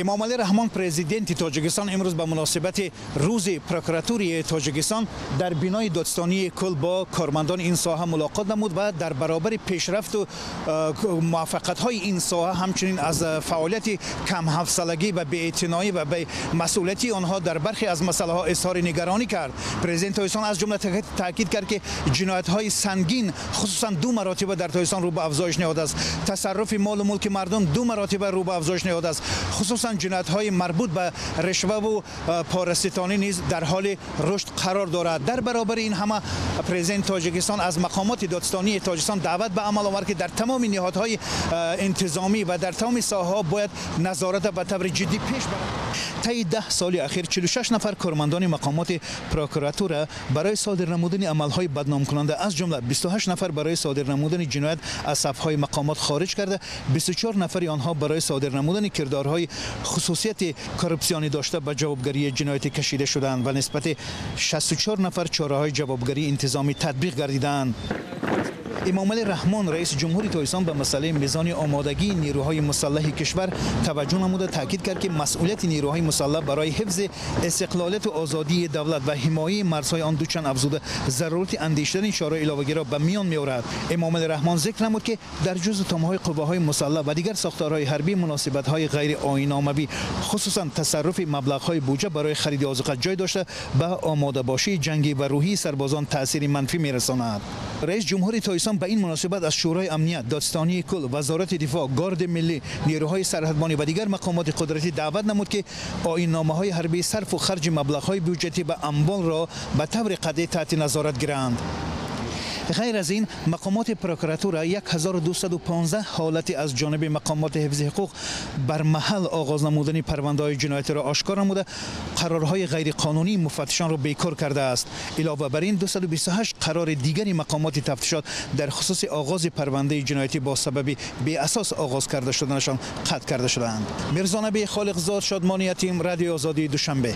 Эмомалӣ Раҳмон, президенти Тоҷикистон, имрӯз ба муносибати рӯзи прокуратураи Тоҷикистон дар бинои додстонии кул бо кормандони ин соҳа мулоқот намуд ва дар баробари пешрафту муваффақиятҳои ин соҳа, ҳамчунин аз фаъолияти камҳавсалагӣ ва беэътиноӣ ва бемасъулияти онҳо дар бархе аз масъалаҳо изҳори нигаронӣ кард. Президенти Тоҷикистон аз ҷумла таъкид кард, ки ҷиноятҳои сангин хусусан ду маротиба дар Тоҷикистон рӯ ба афзоиш ниҳодааст, тасарруфи молу мулки мардум ду маротиба рӯ ба афзоиш ниҳодааст, хусусан ҷиноятҳои марбут ба ришваву пораситонӣ низ дар ҳоли рушд қарор дорад. Дар баробари ин ҳама, президенти Тоҷикистон аз мақомоти додстонии Тоҷикистон даъват ба амал овард, ки дар тамоми ниҳодҳои интизомӣ ва дар тамоми соҳаҳо бояд назората ба таври ҷиддӣ пеш баранд. Таи 10 соли ахир 46 нафар кормандони мақомоти прокуратура барои содир намудани амалҳои бадномкунанда, аз ҷумла 28 нафар барои содир намудани ҷиноят, аз сафҳои мақомот хориҷ карда, 24 нафари онҳо барои содир намудани кирдорҳои хусусияти коррупсионӣ дошта ба ҷавобгарии ҷиноятӣ кашида шуданд ва нисбати 64 нафар чораҳои ҷавобгарии интизомӣ татбиқ гардиданд. Эмомалӣ Раҳмон, раиси ҷумҳури Тоҷикистон, ба масъалаи мизони омодагии нерӯҳои мусаллаҳи кишвар таваҷҷӯҳ намуда, таъкид кард, ки масъулияти нерӯҳои мусаллаҳ барои ҳифзи истиқлолияту озодии давлат ва ҳимояи марзҳои он дучанд афзуда, зарурати андешидани чораи иловагиро ба миён меорад. Эмомалӣ Раҳмон зикр намуд, ки дар ҷузъу томҳои қувваҳои мусаллаҳ ва дигар сохторҳои ҳарбӣ муносибатҳои ғайриоиномавӣ, хусусан тасарруфи маблағҳои буҷа барои хариди озуқа ҷой дошта, ба омодабошии ҷангӣ ва рӯҳии сарбозон таъсири манфӣ мерасонад. Раис ҷумҳури Тоҷикистон ба ин муносибат аз Шӯрои амният, додстонии кул, Вазорати дифоъ, Гарди миллӣ, нерӯҳои сарҳадбонӣ ва дигар мақомоти қудратӣ даъват намуд, ки оинномаҳои ҳарбии сарфу харҷи маблағҳои бюҷетӣ ва амволро ба таври қатъӣ таҳти назорат гиранд. Ғайр аз ин, мақомоти прокуратура 1215 ҳолати аз ҷониби мақомоти ҳифзи ҳуқуқ бар маҳал оғоз намудани парвандаҳои ҷиноятиро ошкор намуда, қарорҳои ғайриқонунии муфаттишонро бекор кардааст. Илова бар ин, 228 қарори дигари мақомоти тафтишот дар хусуси оғози парвандаи ҷиноятӣ бо сабаби беасос оғоз карда шуданашон қатъ карда шудаанд. Мирзонаби Холиқзод, Шодмони Ятим, Радиои Озодии, Душанбе.